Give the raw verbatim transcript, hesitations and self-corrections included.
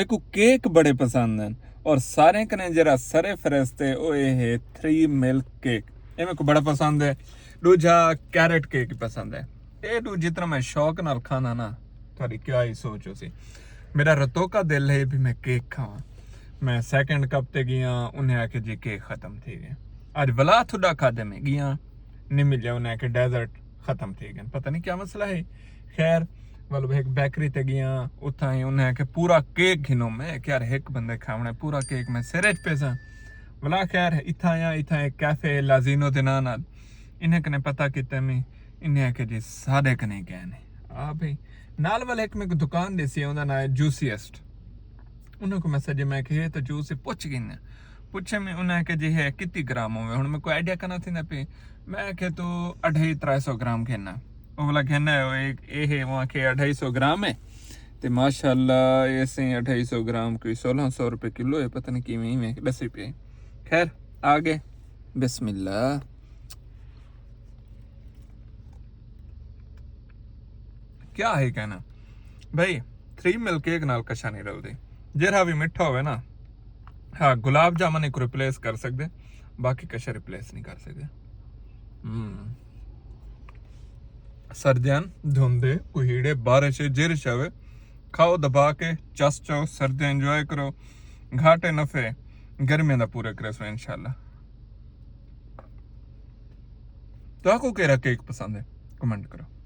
میکوں کیک بڑے پسند ہن، اور ساریں کنے جیڑھا سر فہرست ہے او اے ہے تھری ملک کیک۔ اے میکوں بڑا پسند ہے۔ ݙوجھا کیرٹ کیک پسند ہے۔ اے ݙو جتنا میں شوق نال کھاندا نا، تہاݙی کیا ہی سوچ ہوسی۔ میݙا رتوکا دل ہے بھی میں کیک کھاواں۔ میں سیکنڈ کپ تے ڳیاں، انہیں آکھیا جی کیک ختم تھی ڳئے۔ اڄ ولا تھݙا کھادے میں ڳیاں، نہیں ملیا، انہیں آکھیا ڈیزرٹ ختم تھی ڳئے، پتہ نہیں کیا مسئلہ ہے۔ خیر، ول ہک بیکری تے ڳیاں، اتھاں ہی انہیں آکھیا پورا کیک گھنو۔ میں آکھیا یار ہک بندے کھاوݨے، پورا کیک میں سر اچ پیساں۔ ولا خیر، اتھاں آیا، اتھاں ہک کیفے لازینو دے ناں نال، انہیں کنے پتہ کیتے میں، انہیں آکھیا جی ساݙے کنے کائے نہیں۔ آ بھئی، نال ول ہک میکوں دکان ݙسی، اوندا ناں ہے جوسیسٹ۔ انہاں کوں میں سݙیا، میں کہ ہے تو جوس ہے، پچھ گھناں۔ پچھے میں، انہاں کہ جی ہے کتی گرام ہووے، ہݨ میکوں آئیڈیا کنا تھیندا پئے۔ میں کہ تو اڑھائی ترے سو گرام گھناں۔ او ولا گھناں ہے، او ایک اے ہے، او آکھے اڑھائی سو گرام ہے۔ تے ماشاءاللہ اے سئیں اڑھائی سو گرام کوئی سولہ سو روپے کلو ہے، پتہ نہیں کیویں ایویں ݙسی پئے۔ خیر، آ ڳئے، بسم اللہ۔ کیا ہے کہنا بھائی، تھری ملک کیک نال کشا نہیں رلدی۔ جیڑھا بھی مٹھا ہوئے نا، ہاں، گلاب جامن کو ریپلیس کر سکدے، باقی کشا ریپلیس نہیں کر سکدے۔ ہم۔ سردیاں، دھندے، کوہیڑے، بارش، جیرش ہوئے، کھاؤ دبا کے، چس چاؤ، سردیاں انجوائے کرو، گھاٹے نفے گرمیاں دا پورا کریسو انشاءاللہ۔ تہاکوں کیڑھا کیک پسند ہے؟ کمنٹ کرو۔